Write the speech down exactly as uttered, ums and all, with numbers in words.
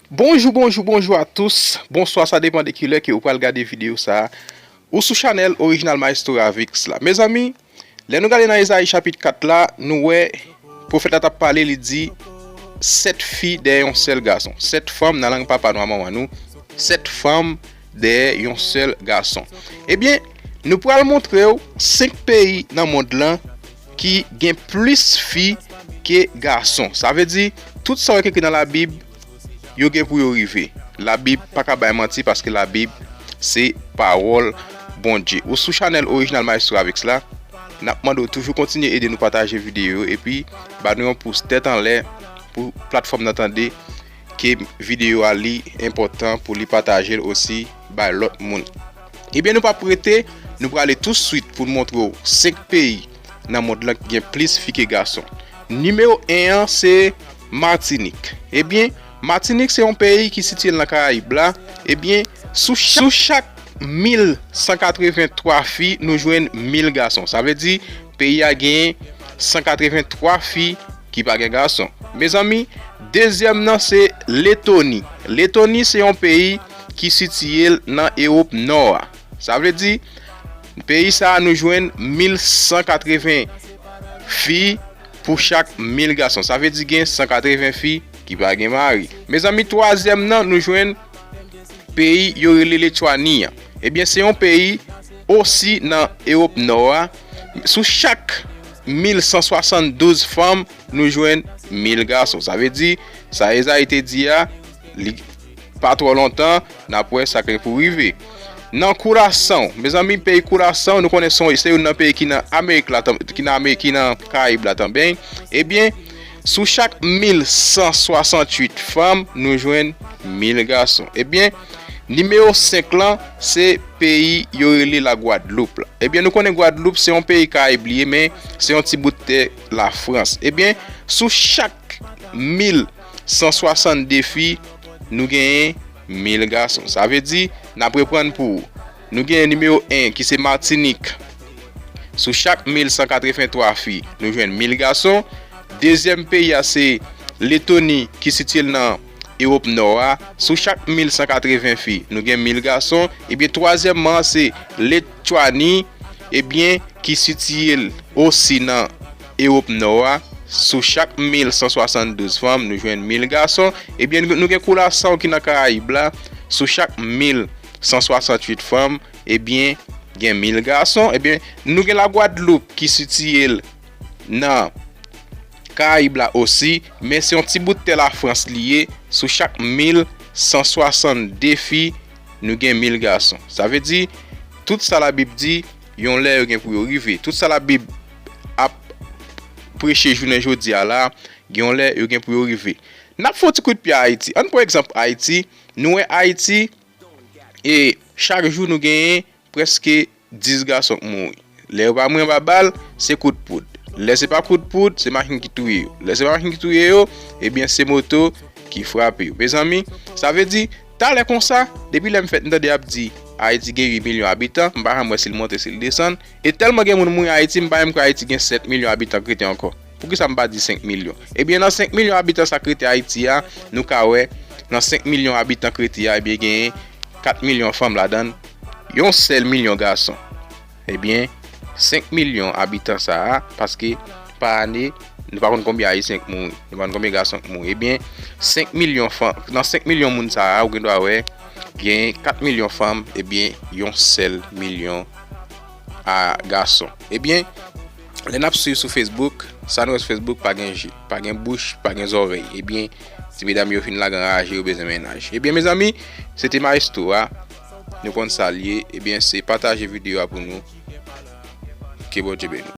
Bonjou, bonjou, bonjou a tous. Bonswa, sa depann de kilè ke ou pral gade videyo sa a. Ou sou chanèl Original Maestro Ravix la. Mezanmi, lè nou gade nan Ezayi chapit kat la, nou wè pwofèt la t ap pale, li di, sèt fi dèyè yon sèl gason. Sèt fanm nan lang papa nou a manman nou. Sèt fanm dèyè yon sèl gason. Ebyen, nou pral montre w senk peyi nan mond lan ki gen plis fi ke gason. Sa vle di, tout sa w wè ki ekri nan Labib, yo gen pou yo rive. Labib pa ka bay manti paske Labib se pawòl Bondye. Ou sou chanèl Original Maestro Ravix la, n ap mande w toujou kontinye ede nou pataje videyo yo epi ba nou yon pous tèt anlè pou platfòm nan tande ke videyo a li enpòtan pou li pataje l osi bay lòt moun. Ebyen, nou p ap rete, nou prale tou swit pou n montre w senk peyi nan mond lan ki gen plis fi ke gason. Nimewo en an se Matinik. Ebyen, Matinik se yon peyi ki sitiye nan Karayib la. Ebyen, sou chak, sou chak mil san katreven twa fi, nou jwenn mil gason. Sa vle di, peyi a genyen san katreven twa fi ki pa gen gason. Mezanmi, dezyèm nan se Letoni. Letoni se yon peyi ki sitiye l nan Ewòp Nò a. Sa vle di, peyi sa a nou jwenn mil san katreven fi pou chak mil gason. Sa vle di gen san katreven fi ki pa gen mari. Mezanmi, twazyèm nan nou jwenn peyi yo rele Letwani an. Ebyen, se yon peyi osi nan Ewòp Nò a. Sou chak mil san swasanndouz fanm, nou jwenn mil gason. Sa vle di, sa Ezayi te di a, li pa twò lontan, n ap wè sa k gen pou rive. Nan Kurasaw, mezanmi, peyi Kurasaw, nou konnen se yon, se youn nan peyi ki nan Amerik la, tan- ki nan Amerik, ki nan Karayib la tanben. Ebyen, sou chak mil san swasanntuit fanm, nou jwenn mil gason. Ebyen, nimewo senk lan, se peyi yo rele Lagwadloup la. Ebyen, nou konnen Gwadloup se yon peyi Karayib li ye, men se yon ti bout tè Lafrans. Ebyen, sou chak mil san swasannde fi, nou genyen mil gason. Sa vle di, n ap reprann pou ou. Nou genyen nimewo en ki se Matinik. Sou chak mil san katreven twa fi, nou jwenn mil gason. Dezyèm peyi a se Letoni ki sitiye l nan Ewòp Nò a. Sou chak mil san katreven fi, nou gen mil gason. Ebyen, twazyèmman an se Letwani, ebyen, ki sitiye l osi nan Ewòp Nò a. Sou chak mil san swasanndouz fanm, nou jwenn mil gason. Ebyen, nou gen Kurasaw ki nan Karayib la. Sou chak mil san swasanntuit fanm, ebyen, gen mil gason. Ebyen, nou gen Lagwadloup ki sitiye l nan Karayib la osi, men se yon ti bout tè Lafrans li ye. Sou chak mil san swasannde fi, nou gen mil gason. Sa vle di, tout sa Labib di, yon lè yo gen pou yo rive. Tout sa Labib ap preche jounen jodi a la, gen yon lè yo gen pou yo rive. N ap fè yon ti kout pye Ayiti. Ann pran egzanp Ayiti. Nou wè Ayiti, e chak jou nou genyen prèske dis gason k mouri. Lè yo pa mouri anba bal, se kout poud. Lè se pa kout poud, se machin ki touye yo. Lè se pa machin ki touye yo, ebyen se moto ki frape yo. Mezanmi, sa vle di, talè konsa, depi lè m fèt m tande y ap di Ayiti gen uit milyon abitan, m pa janm wè si l monte, si l desann. E tèlman gen moun mouri Ayiti, m pa menm kwè Ayiti gen sèt milyon abitan k rete ankò. Poukisa m pa di senk milyon? Ebyen, nan senk milyon abitan sa k rete Ayiti a, nou ka wè, nan senk milyon abitan k rete a, ebyen, genyen kat milyon fanm ladan l, yon sèl milyon gason. Ebyen, senk milyon abitan sa a, paske pa ane, nou pa konn konbyen Ayisyen k mouri, nou pa konn konbyen gason k mouri. Ebyen, senk milyon fanm, nan senk milyon moun sa a, ou gen dwa wè, gen kat milyon fanm, ebyen, yon sèl milyon a gason. Ebyen, lè n ap swiv sou Facebook, sa nou wè sou Facebook pa gen je, pa gen bouch, pa gen zòrèy. Ebyen, ti medam yo fin lage anraje, yo bezwen mennaj. Ebyen, mezanmi, se te Maestro a, nou konn sa l ye. Ebyen, se pataje videyo a pou nou. Ke Bondye beni w.